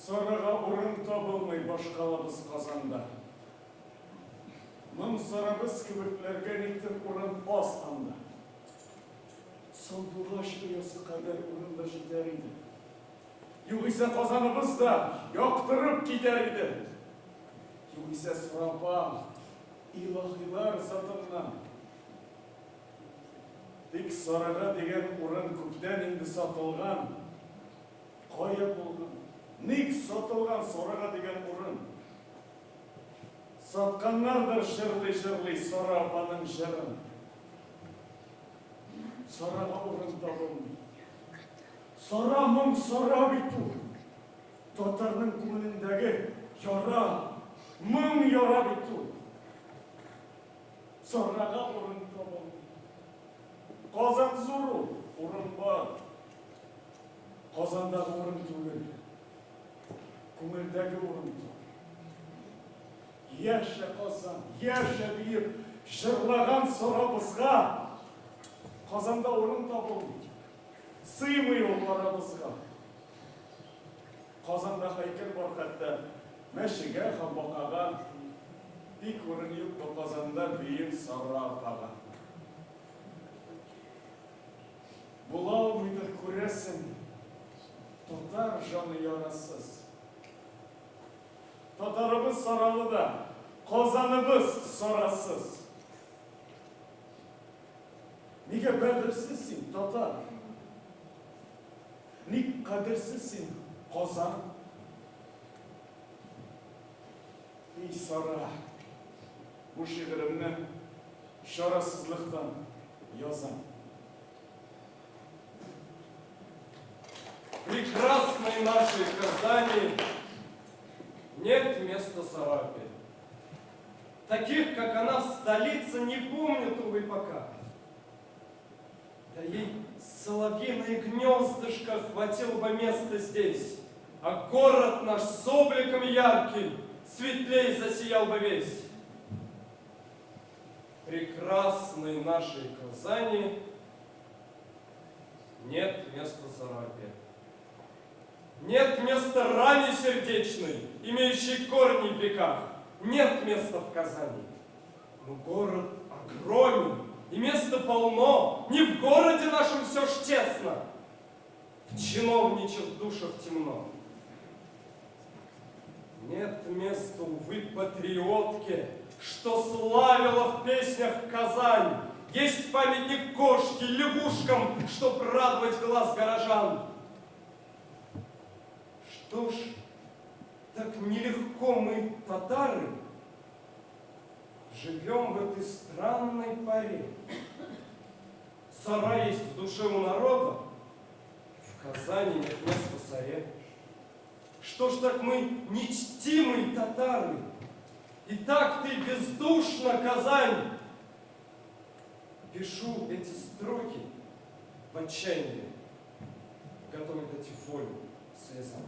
Сарага урын табылмый башкалабыз Казанда. Моң Сарабыз кебекләргә никтер урын аз анда. Сандугач оясы кадәр урын да җитәр иде. Югыйсә Казаныбыз да яктырып китәр иде. Югыйсә Сара апа илаһилар затыннан. Тик Сарага дигән урын күптән инде сатылган. Кая булган? Ник сатылган Сарага дигән урын? Сатканнардыр җырлый-җырлый Сара апаның җырын. Сарага урын табылмый. Сара моң сара бит ул. Татарның күңелендәге яра, моң яра бит ул. Сарага урын табылмый. Казан зур ул, урын бар. Казандагы урын түгел, күңелдәге урын тар. Яшә, Казан, яшә диеп җырлаган Сарабызга Казанда урын табылмый. Сыймый ул арабызга. Казанда һәйкәл бар хәтта мәчегә һәм бакага. Тик урын юк бу Казанда бөек Сара апага. Була алмыйдыр, күрәсең, татар җаны ярасыз. Татарыбыз саралы да, Казаныбыз сарасыз. Нигә бәгырьсез син, татар? Ник кадерсез син, Казан? И Сара, бу шигыремне чарасызлыктан язам. Прекрасной нашей Казани нет места Сарапе. Таких, как она в столице, не помнят, увы, пока. Да ей соловьиное гнездышко хватило бы места здесь, а город наш с обликом ярким светлей засиял бы весь. Прекрасной нашей Казани нет места Сарапе. Нет места ране сердечной, имеющей корни в веках. Нет места в Казани. Но город огромен, и места полно. Не в городе нашем все ж тесно. В чиновничьих душах темно. Нет места, увы, патриотке, что славила в песнях Казань. Есть памятник кошке, лягушкам, чтоб радовать глаз горожан. Что ж, так нелегко мы, татары, живем в этой странной паре. Сара есть в душе у народа, в Казани нет места саре. Что ж так мы нечтимые татары? И так ты бездушна, Казань! Пишу эти строки в отчаянии, готовый дать волю слезам.